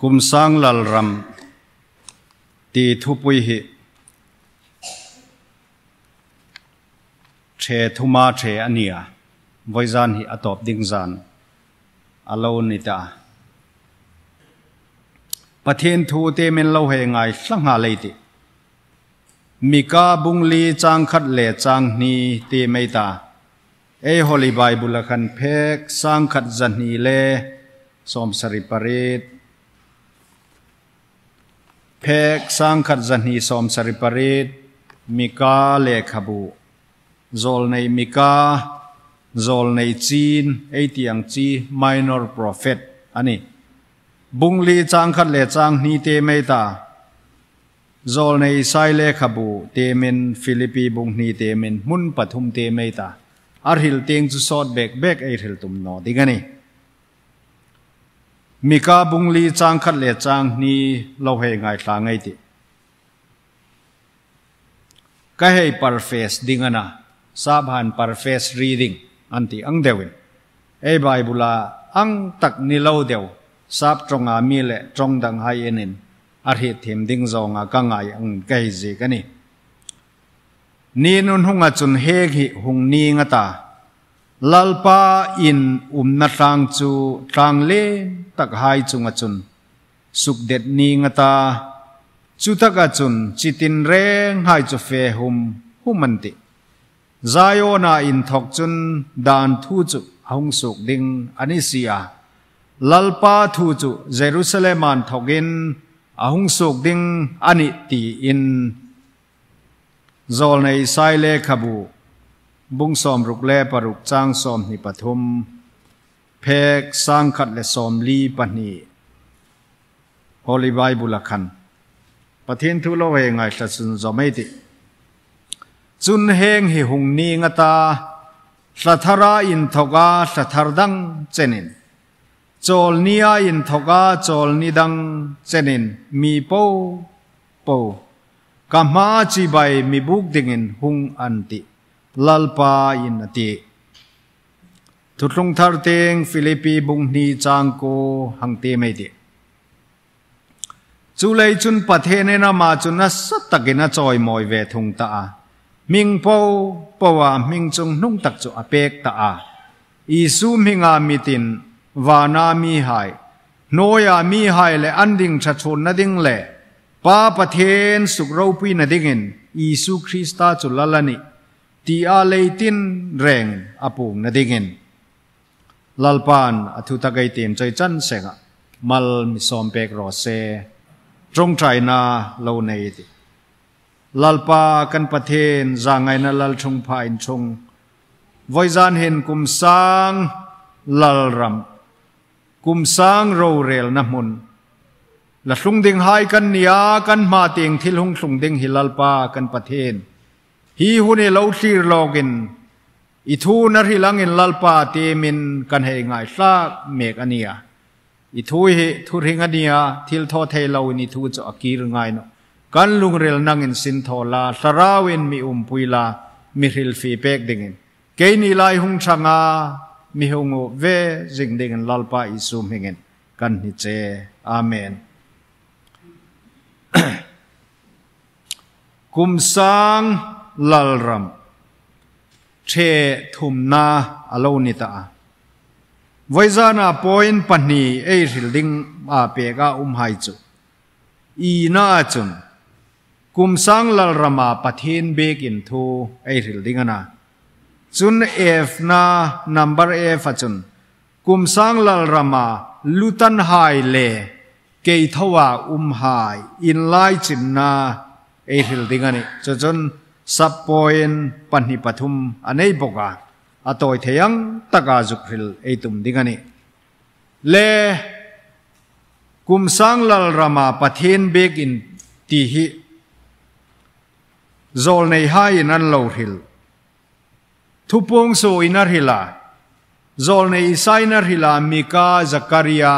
Kum sang lalram ti thupui hi the thuma the ania voizan hi atop ding zan alo ni ta. Pathian thu te min lo he ngai hlanga leiti Mika bungli chang khat le chang ni ti mei ta. Ei Holy Bible khan phek sang khat zani le som sari parit phek sang khat zani som sari parit Mika le khabu zol nei Mika zol nei chin ei tiang chi minor prophet ani bungli chang khat le chang ni te mei ta zol nei sai le khabu te min Philippi bung ni te min mun pathum te mei ta ar hil teng chu sot bek bek ei hil tum no dingani Mika bungli chang khat le chang ni lo he ngai thla ngai ti ka hei parface dingana sabhan parface reading anti ang dewin ei Bible ang tak ni lo deu sap tronga mi le trong dang hai enin ar hi them ding zonga ka ngai ang kai ji kani ni nun hunga chun he hi hung ni nga ta lalpa in umna tlang chu tlang le tak hai chunga chun suk det ni nga ta chu taka chun chitin reng hai chu fe hum humanti Zayona in thok chun dan thu chu hung suk ding ani sia lalpa thu chu Jerusalem an thokin ahung suk ding ani ti in zol nei sai le khabu bung som ruk le paruk chang som ni pathum phek sang khat le som li pahni Holy Bible khan Pathian thu lo he ngai thla chun zomei ti chun heng hi hung ni nga ta thla in thoka thla thar dang chenin chol nia in thoka chol ni dang chenin mi po po ka ma chi bai mi buk dingin hung an ti lalpa in ati thutlung thar teng Philippi bung ni chang ko hang te mai ti chu lei chun pathene na ma chun na sat takina choi moi ve thung ta a ming po powa ming chung nung tak chu apek ta a isu minga mitin wana mi hai noya mi hai le anding cha chun na ding le pa pathen suk ro pui na dingin Isu Krista chu lalani ti a leitin reng apung na dingin lalpan athu takai tem chai chan senga mal mi som pek ro se trong trai na lo nei ti lalpa kan pathen zangai na lal chung pha in chung voizan hen kum sang lalram kum sang ro rel na mun la hlung ding hai kan nia kan ma teng thil hung hlung ding hi lalpa kan pathen hi huni lo thlir login i thu na ri langin lalpa te min kan hei ngai hlak mek ania i thu hi thu ring ania thil tho thei lo ni thu chu akir ngai no kan lungrel nangin sin tho la tharawin mi um puila mi hril fi pek dingin ke ni lai hung thanga mi hungu ve jing dingin lalpa isu hingin kan hi che amen. Kum sang lalram the thum na alo ni ta voizana point pahni ei hril ding a pe ga um hai chu i na chun kum sang lalrama pathin bek in thu ei hril ding ana chun f na number f achun kum sang lalrama lutan hai le ke thawa um hai in lai chin na ei hril ding ani chu chun sub point pahni pathum anei boka atoi theyang taka zuk hril ei tum ding ani le kum sang lal rama pathin bek in ti hi zol nei hai in an lo hril thupung su inar hila zol nei isai nar hila Mika Zakaria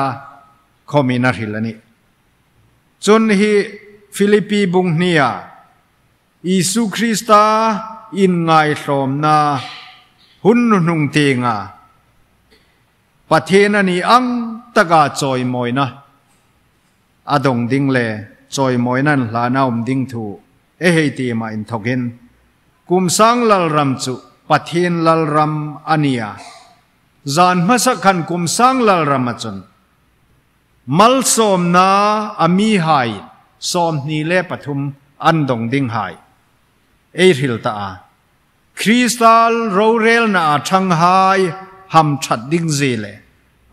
khominar hilani chun hi Philippi bung nia Isu Krista in ngai hlom na Hun hnuhnung tinga Pathian a nih ang taka chawimawina a dawng ding le chawimawina an hlan a awm ding thu e hei ti mah in thawkin Kumsang Lalram chu Pathian Lalram a nia. Zan hmasa khan Kumsang Lalram a chun malsawmna a mi hai 23 an dawng ding hai ei hril ta a. Krista rorelna a ṭhang hai ham ṭhat ding zi le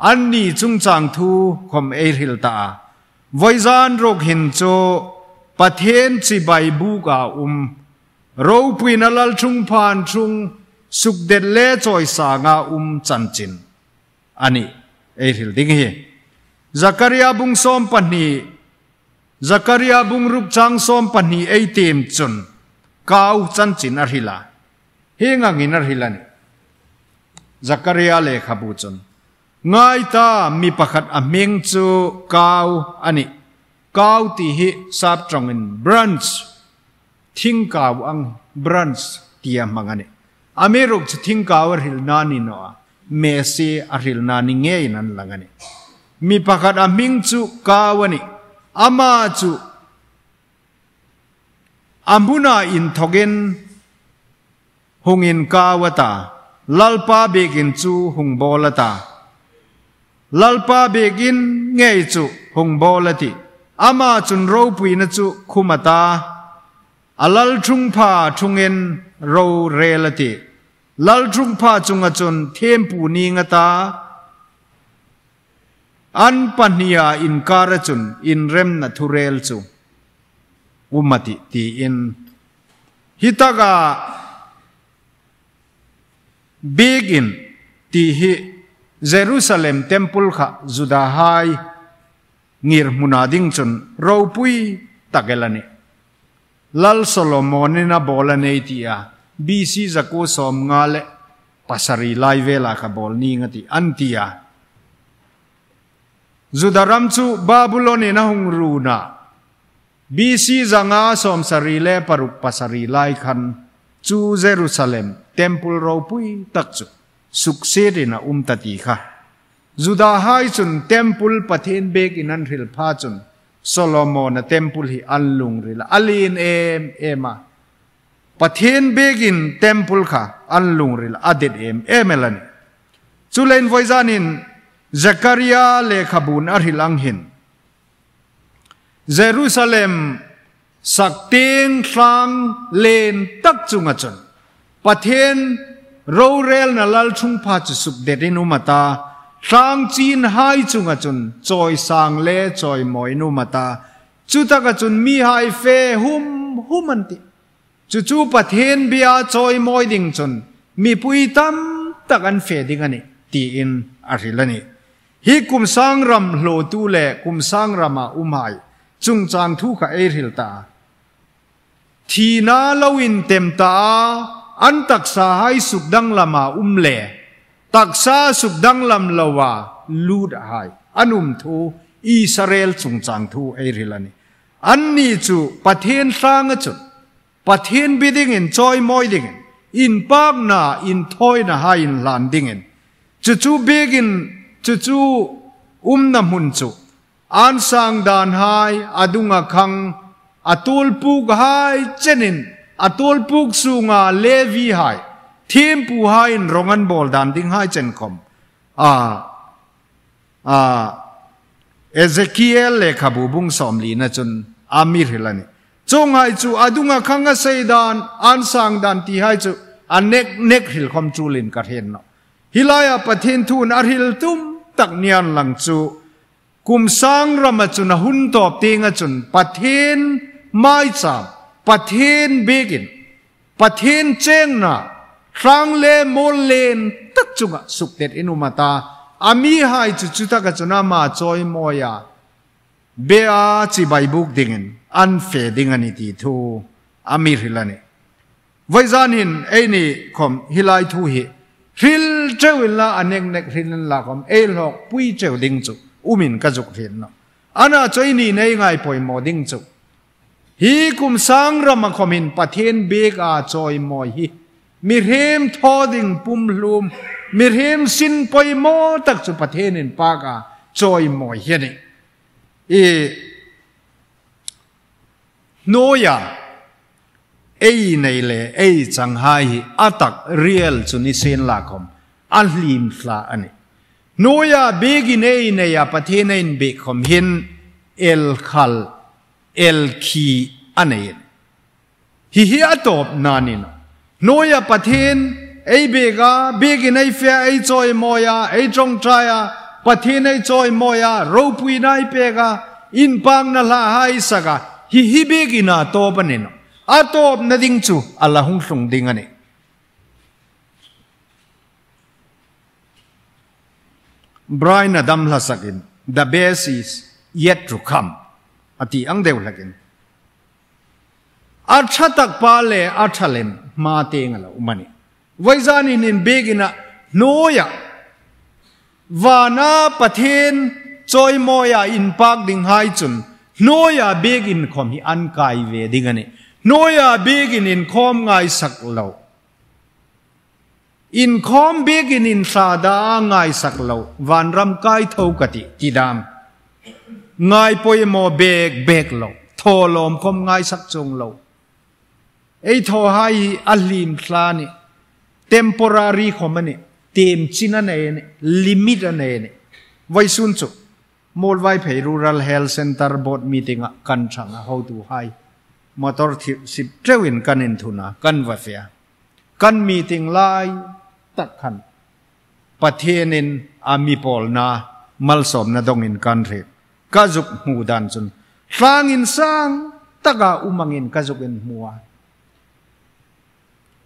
anni chungchang thu khom ei hril ta a. Voizan ruk hin chu Pathian chibai buk ah um ropuina lal chung phan chung sukdet le chawisang ah um chanchin ani ei hril ding hi. Zakaria bung 12 Zakaria bung ruk chang 12 ei tim chun kau chanchin a hrila hi ngangin a hril ani. Zakaria lehkhabu chun ngai ta mi pakhat a hming chu kau ani. Kau ti hi sap tawngin branch thing kau ang branch tia hmang ani. Amiruk chu thing kau a hril na ni no a mesi a hril na ni ngei nan lang ani. Mi pakhat a hming chu kau ani. Ama chu amuna in thogin hungin kawata lalpa bekin chu hungbolata lalpa bekin ngei chu hungbolati ama chun ro puina chu khumata alal thung pha thungin ro relati lal thung pha chunga chun thempu ni ngata an pahnia in kara chun in rem na thurel chu umati ti in hitaga big in ti hi Jerusalem temple kha Juda hai ngir hmuna ding chun ropui takelani Lal Solomonina bola nei ti a BC zaku som nga le pasari lai vela kha bol ni ngati antia Judaram chu Babylon ina hung ru na BC zanga som sari le paruk pasari lai khan chu Jerusalem temple ropui tak chu sukserina umtati kha Juda hai chun temple pathin bek in an hril pha chun Solomon a temple hi anlung rila alin em ema pathin bekin temple kha anlung rila adet em emelani chulen voizanin Zakaria le khabun a hrilang hin Jerusalem sakting thlang len tak chunga chun pathin rorel na lal chung pha chu suk derin umata thlang chin hai chunga chun choi sang le choi moi nu mata chutaka chun mi hai fe hum human ti chu chu pathin bia choi moi ding chun mi pui tam tak an fe ding ani ti in a rilani hi kum sang ram hlo tu le kum sang rama umai chung chang thu kha ei ril ta thi na loin tem ta an taksa hai suk dang lama umle taksa suk dang lam lawa lut hai anum thu Israel chung chang thu ei rilani an ni chu pathian hranga chu pathian biding in choi moi ding in pak na in thoi na hai in lan ding in chu chu begin chu chu um na mun chu an sang dan hai adunga khang atul puk hai chenin atul puk sunga levi hai thim pu hai in rongan bol dan ding hai chen khom a a Ezekiel le khabu bung som li na chun amir hilani chung hai chu adunga khanga sei dan an sang dan ti hai chu anek nek hil khom chulin ka hen no hilaya pathin thun arhil tum tak nian lang chu kum sang rama chun hun top tinga chun pathin mai cha pathin begin pathin cheng na rang le mol len tak chunga suktet inumata ami hai chu chuta ka chuna ma choi moya bea chi bai buk dingin an fe ding ani ti thu amir hilani vaizanin eini khom hilai thu hi ril chewin la anek nek rin la khom ei lok pui chew ding chu umin ka juk rin no ana choini nei ngai poi mo ding chu hi kum sang rama khomin pathen bek a choi moi hi Mi hrim thaw ding pum hlum mi hrim sin pawimawh tak chu Pathianin pak a chawimawi hi a ni. I hnuaia ei nei leh ei chang hai hi a tak real chu ni sen lakhawm a hlim thla a ni. Hnuaia bikin ei nei a Pathian a inbihkhawm hin el khal el khi a nei a ni. Hihi a tawp nanin hnuaia Pathian ei bik a, bikin ei fia, ei chawimawi a, ei tawngtai a, Pathian ei chawimawi a, ropuina ei pek a, inpangna hla ha ei sak a, hihi bikin a tawp a ni no. A tawpna ding chu a la hunghlung ding a ni. Brian a dam hlasakin The best is yet to come a ti ang deuh hlakin. A tha tak pa le a tha lem hma teng a lo um a ni. Vaizan in in biakinn ah hnuaiah vana Pathian chawimawi ah in park ding hai cun hnuaiah biakinn khawm hi an kai ve ding a ni. Hnuaiah biakinn in khawm ngaisak lo. Inkhawm biakinn in hla dah ngaisak lo vanram kai tho ka ti ti dam. Ngai pawimawh bek bek lo thawlawm khawm ngaisak chung lo. Ei thaw hai hi a hlim thla ni temporary khawm ani tem chin a nei ani limit a nei ani. Voi sun chu Mualvai phei Rural Health Centre Board meeting ah kan thang a hotu hai motor thirh sip teuh in kan in thun a kan va fia. Kan meeting lai tak khan Pathian in a mi pawl na malsawmna dong in kan hrih. Ka zuk hmu dan cun tlang in sang tak ah umang in ka zuk in hmu a.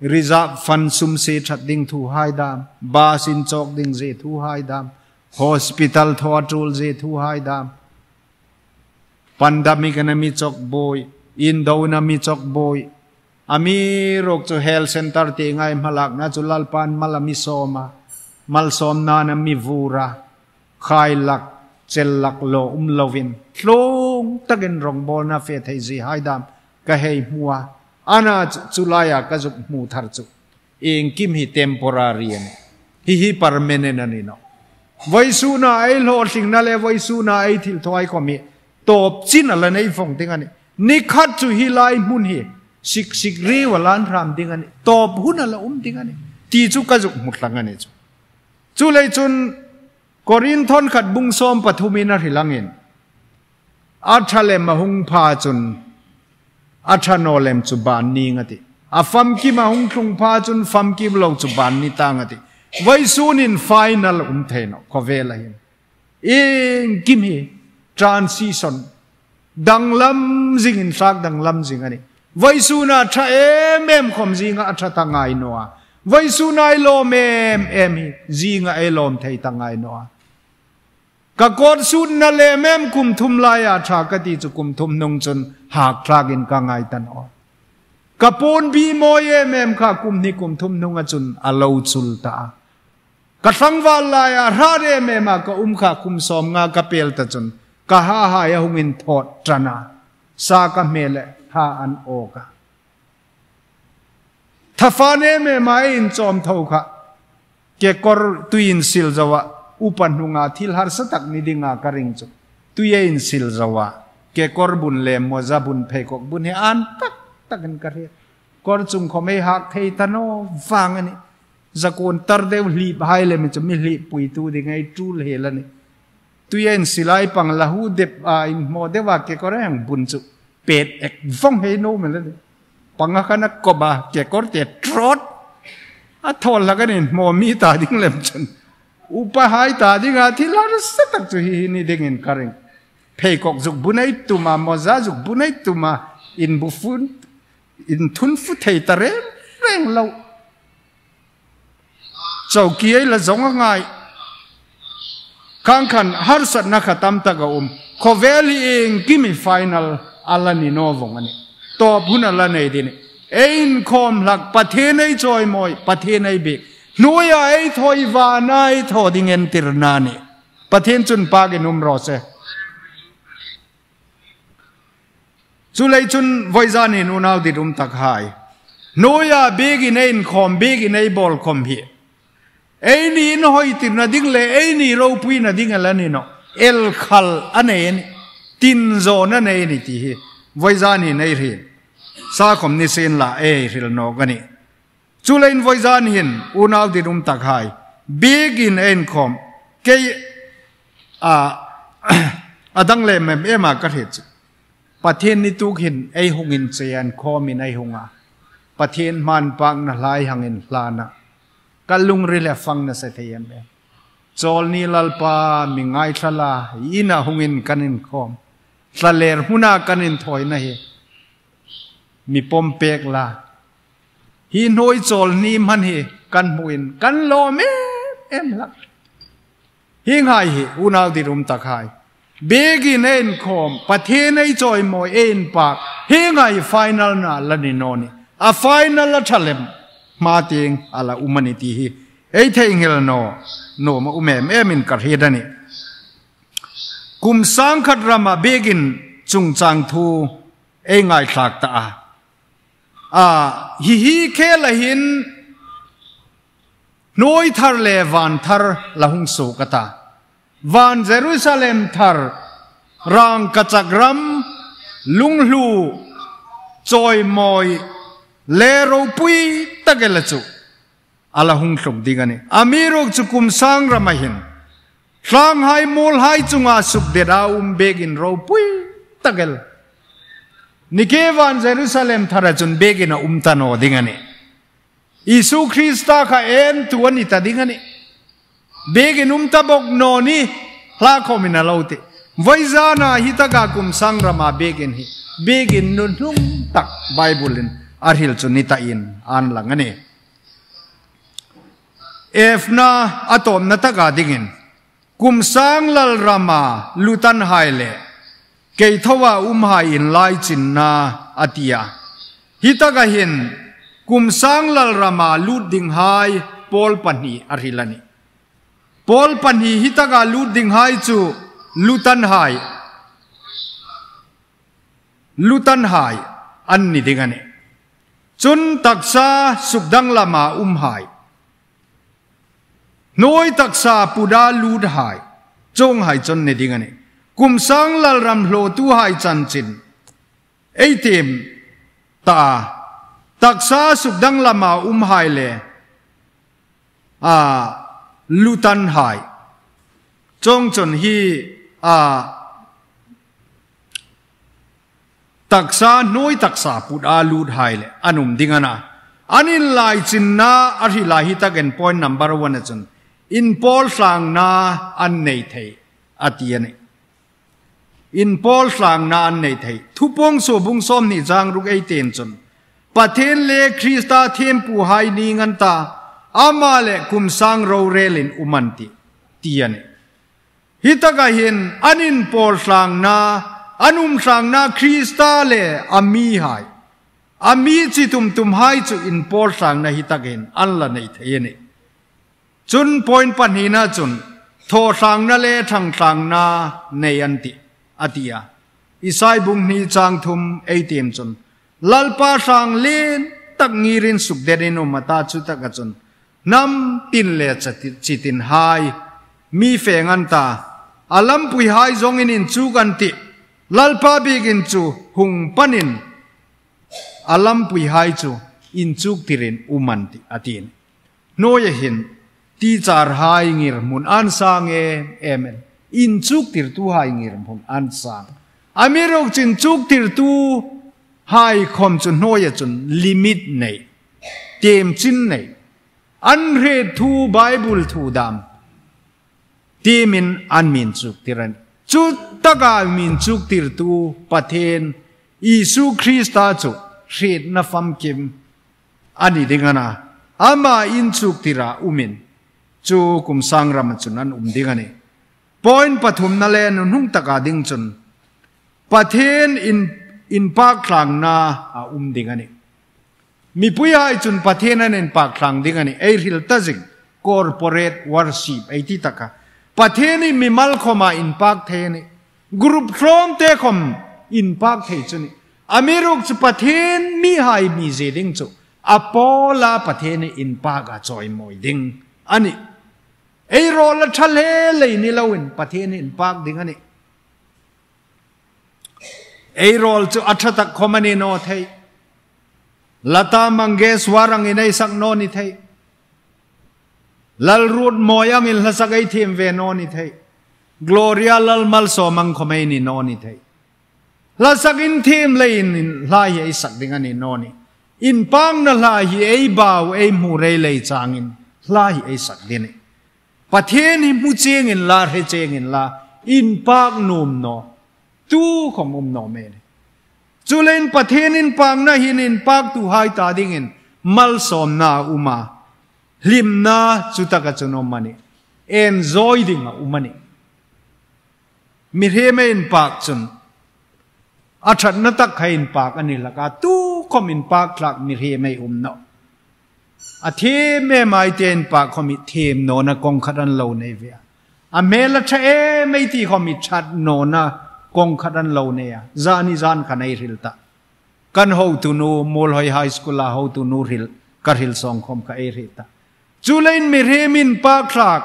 Reserve fund sum se that ding thu hai dam, bus in cawk ding ze thu hai dam, hospital thaw tul ze thu hai dam. Pandemic na mi chok boi, indo na mi chok boi, Ami rok chu Health Center ti ngai hmalakna chu Lalpa'n mal a mi sawm a, malsawm nan a mi vur a, khai lak, chel lak lo um lovin tlawng takin rawngbawlna fe thei zui haidam ka hei hmu a, ana chu chulai ah ka zuk hmu thar chu engkim hi temporary a ni, hihi permanent a ni no. Vawisuna ei hlawhtlingna leh vawisuna ei thil thuai khawm hi tawp chin a la nei fawng ding a ni. Ni khat chu hi lai hmun hi sik sik riu a lan hram ding a ni, tawp hun a la um ding a ni ti chu ka zuk hmu hlang a ni chu. Chu lei cun Korinthon khat bung 13 in a hrilang in a tha lem a hung pha cun a tha no lem chu ban ni nga ti. A famkim a hung thlung pha cun famkim lo chu ban ni ta nga ti. Voi sun in final um thei no khawvel ah hin. Engkim hi transition danglam zing in thlak danglam zing a ni. Voisuna tha em em khom zinga a tha ta ngai no a. Voisuna ai lawm em em hi zinga ai lawm thei ta ngai no a. Ka kawt sut na lem em kum thum lai a tha ka ti chu kum thum nung chun hak thlak in ka ngai tan o. Ka pawn bi mawi em em kha kum hnih kum thum nung a chun a lo chul ta a. Ka tlangval lai ah hrat emem ah ka um kha kum 50 ka pel ta cun ka ha hai a hung in thawt ṭan ah sa ka hme le ha an awk ah thafan emem ah ei in cawm tho kha kekor tui in sil zo ah upa hnung ah thil harsa tak ni ding ah ka ring cu tui a in sil zo ah kekor bun le mawza bun pheikok bun he an taktak in ka hriat kor cung khom ei hak thei tano vang ani Zakun tar deuh hlip hai le mi chu mi hlip puitu ding ei tul hel ani. Tuia in silai pang lahu dep a in hmaw deuh a kekawr ang bun chu pet ek vawng hei no mel ani. Panga khan a kawp a kekawr te trawt a thawl hlak ani hmaw mi ta ding lem chun upa hai ta ding a thil harsa tak chu hi hi ni ding in ka ring. Pheikhawk zuk bun ei tum a mawza zuk bun ei tum a in bu fun in thun fu thei ta reng reng lo. Chawki ei la zawng a ngai. Khang khan harsatna kha tam tak a awm. Khawvel hi engkim hi final a la ni no vawng a ni. Tawp hun a la nei din. Ei inkhawm hlak, Pathian ei chawimawi, Pathian ei bik. Hnuaiah ei thawi vana ei thaw ding entirna a ni. Pathian chun pak in um rawh se. Cu lei cun voizan in unau dit um tak hai. Noia bigin ein khom bigin ei bol khom hi. Ei ni in hoi tir na ding le ei ni ro pui na ding ala ni no. El khal ane tin zo na nei ni ti hi. Voi za ni nei ri. Sa khom ni sen la e ril no gani. Chulain voi zan hin unaw di rum tak hai. Bigin ein khom ke a adang le mem ema ka the chu. Pathian ni tuk hin ei hungin chean khomin ei hunga. Pathian man pak na lai hangin hlana. Kalung ri le fang na se theyem e. Chol ni lalpa mi ngai thala ina hungin kanin khom. Tlaler huna kanin thoi na hi. Mi pom pek la. Hi noi chol ni man hi kan muin kan lo me em lak. Hi ngai hi unaw di rum tak hai. Begin en khom pathian ei choi moi en pak. Hi ngai final na lani noni. A final la thalem ma ting ala umanity hi. Ei thei ngel no no ma umem emin kar hi dani. Kum sang khat rama begin chung chang thu ei ngai thlak ta a. A hi hi khe la hin noi thar le van thar la hung su kata. Van Jerusalem thar rang kachakram lunglu choi moi le ro pui takela chu ala hung thluk dingani. Amirok chu kum sang ramahin tlang hai mol hai chunga suk de ra um begin ro pui takel. Nike van Jerusalem thara chun begin a umtano dingani. Isu Krista kha en tuani ta dingani. Begin umta bok no ni hla khomina lote. Vaizana hitaka kum sang rama begin hi. Begin nun nung tak Bible in arhil chu nita in an langani. Efna atom na taka dingin. Kum sang lal rama lutan haile. Kei thawa umhai in lai chin na atia. Hitaka hin kum sang lal rama lut ding hai pol pani arhilani. Pol pani hitaka lut ding hai chu lutan hai. Lutan hai an ni dingane. Chun taksa sukdang lama umhai. Noi taksa puda lut hai. Chong hai chon ni dingane. Kum sang lal ram hlo tu hai chan chin. Ei tim ta taksa sukdang lama umhai le. A lutan hai. Chong chon hi a taksa noi taksa puda lut hai le anum dingana. Anin lai chin na arhi lai hi taken point number 1 chun. In pol sang na an nei thei atiane. In pol sang na an nei thei. Thupong so bung som ni jang ruk ei ten chun. Pathen le Krista them pu hai ni ngan ta ama le kum sang ro relin umanti tiane. Hitaka hin anin pol sang na anum sang na Krista le ami hai. Ami chi tum tum hai chu in pol sang na hitakin an la nei thei ne. Chun point pan hi na chun tho sang na le thang sang na nei an ti atia. Isai bung ni chang thum ei tem chun. Lalpa sang len tak ngirin suk derin mata chu tak a chun. Nam tin le chi tin hai mi fe ngan ta. Alam pui hai zong in in chu kan ti. Lalpa bigin chu hung panin. Alam pui hai chu in chuk tirin uman ti atin. Noye hin ti char hai ngir mun an sang e emen. In chuk tir tu hai ngir mun an sang. Amirok chin chuk tir tu hai khom chu noye chun limit nei. Tem chin nei. An re thu Bible thu dam. Timin an min chuk tiran. Chu taka min chuk tir tu pathen Isu Krista chu hret na fam kim ani dingana. Ama in chuk tira umin. Chu kum sang ram chun an um dingani. Point pathum na le nun hung taka ding chun. Pathen in in pak thlang na a um dingani. Mi pui hai chun pathen an in pak thlang dingani. Ei ril ta jing corporate worship ei ti taka. Pathen i mi mal khoma in pak the ni. Group from te khom in pak the chuni. Amiruk chu pathen mi hai mi je ding chu. A pawl a Pathian hi in pak a chawimawi ding a ni. Eirawl a tha hle lei ni lo in Pathian hi in pak ding a ni. Eirawl chu a tha tak khawm a ni naw thei. Lata Mangeshwar ang in ei sak naw ni thei. Lalrut Mawi ang in hlasak ei thiam ve naw ni thei. Gloria Lalmalsawm ang khawm ei ni naw ni thei. Hlasak in thiam lei in hla hi ei sak ding a ni naw ni. In pang na hla hi ei bau ei hmu rei lei chang in hla hi ei sak ding a ni. Pathian hi hmu cheng in la hre cheng in la in pak num naw tu khom um naw me ni. Cu len Pathian in pak na hin in pak tu hai ta ding in malsawm na um a hlim na cu tak a cun um ani. Enjoy ding a um ani. Mi hrem a in pak cun a that na tak kha in pak ani laka tu khom in pak thlak mi hrem ei um no. A them em ai te in pak khom i them no na kong khat an lo nei ve a. A hmel a tha em ei ti khom i that no na kong khat an lo nei a. Zan i zan khan ei hril ta. Kan hotu nu Mualhoi High School ah hotu nu hril ka hril song khom ka ei hril ta. Cu lein mi hrem in pak thlak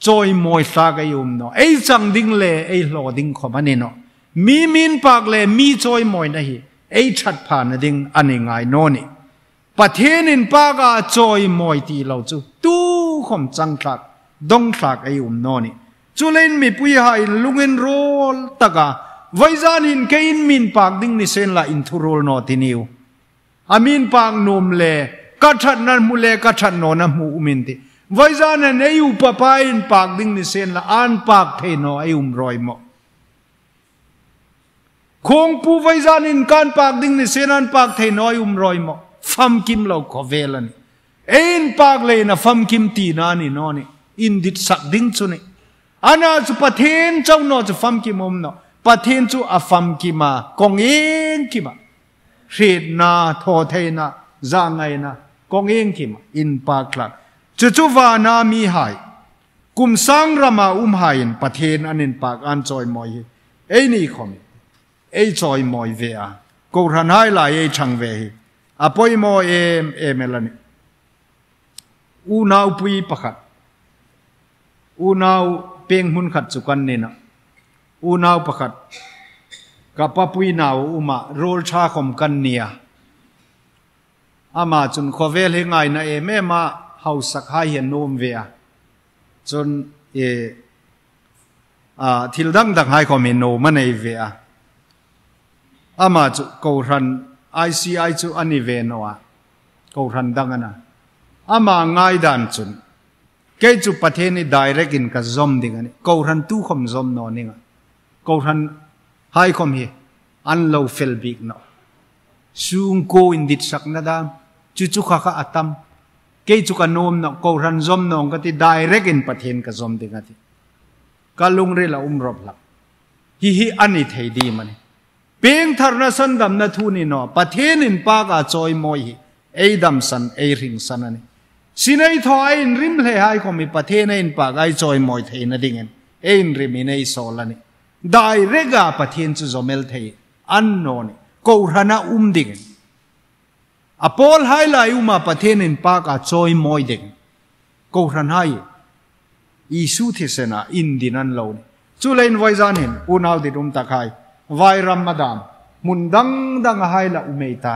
chawimawi hlak ei um no. Ei cang ding le ei hlaw ding khom an i no. Mi min pak le mi chawimawi na hi ei that pha na ding an i ngai no ni. Pathian in pak ah chawimawi ti lo cu tu khom cang thlak dong thlak ei um no ni. Cu len mipui ha in lungin rawl taka voizan in ke in min pak ding ni sen la in thurul no tiniu. A min pak num le ka that nan mu le ka that no na mu umin ti. Voizan an ei u papa in pak ding ni sen la an pak thei no ai um roi mo. Khong pu voizan in kan pak ding ni sen an pak thei no ai um roi mo. Fam kim lo kho vel ani. Ein pak le na fam kim ti na ni no ni. In dit sak ding chu ni. Ana chu Pathian chau no chu fam kim um no. Pathian chu a fam kima kong eng kima. Hrit na thaw thei na za ngai na kong eng kima in pak thlak. Chu chu va na mi hai. Kum sang rama um hai in Pathian an in pak an chawi moi hi. Ei ni khom. Ei chawi moi ve a. Ko ran hai lai ei chang ve hi. A poi mo em em elani. U nau pui pakhat. U nau peng hun khat chu kan ni na. U nau pakhat. Ka pa pui nau uma rol tha khom kan nia. Ama chun khovel hi ngai na em em a hausak hai hian num ve a. Chun e a thil dang dang hai khom hi no ma nei ve a. Ama chu ko ran ICI chu ani ve no a. Ko ran dang ana. Ama ngai dan chun. Ke chu Pathian ni direct in ka zom ding ani. Ko ran tu khom zom no ninga. Ko ran hai khom hi an lo fel bik no. Sung ko in dit sak na dam. Chu chu kha kha atam. Ke chu ka nom no ko ran zom nong ka ti direct in Pathian ka zom ding ati. Ka lung ri la um rop lak. Hi hi ani thei di mani. Peng thar na san dam na thu ni no. Pathian in pa ka choi moi hi. Ei dam san ei ring san ani. Sinai tho ai in rim hle hai khomi Pathian in pa kai choi moi thei na ding en. Ei in rim in ei sol ani. Direct a Pathian chu zomel thei an no ni. Ko rana um ding. A Paul hai lai uma Pathian in pa ka choi moi ding. Ko ran hai. Isu thi sena in din an lo ni. Chu lein voi zan hin unau dit um tak hai. Vai ram madam. Mun dang dang hai la umei ta.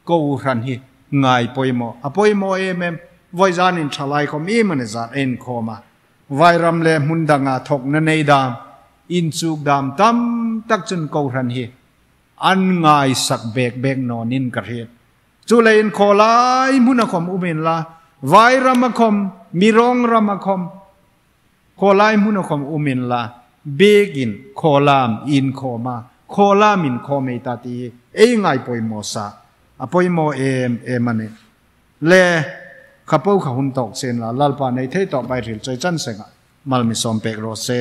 Ko ran hi ngai poimo. A poimo em em. Voi zan in thalai khom im an zan en khoma. Vai ram le mun danga thok na nei dam. In chuk dam tam tak chun ko ran hi. An ngai sak bek bek no nin ka riet. Chu lein kholai mun a khom umin la. Vai ram a khom mirong ram a khom. Kholai mun a khom umin la. Begin kholam in khoma. Kholam in khomei ta ti. Ei ngai poimo sa. A poimo em em ane. Le khapo kha hun tok sen la lalpa nei thei to bai ril choi chan senga mal mi som pek ro se.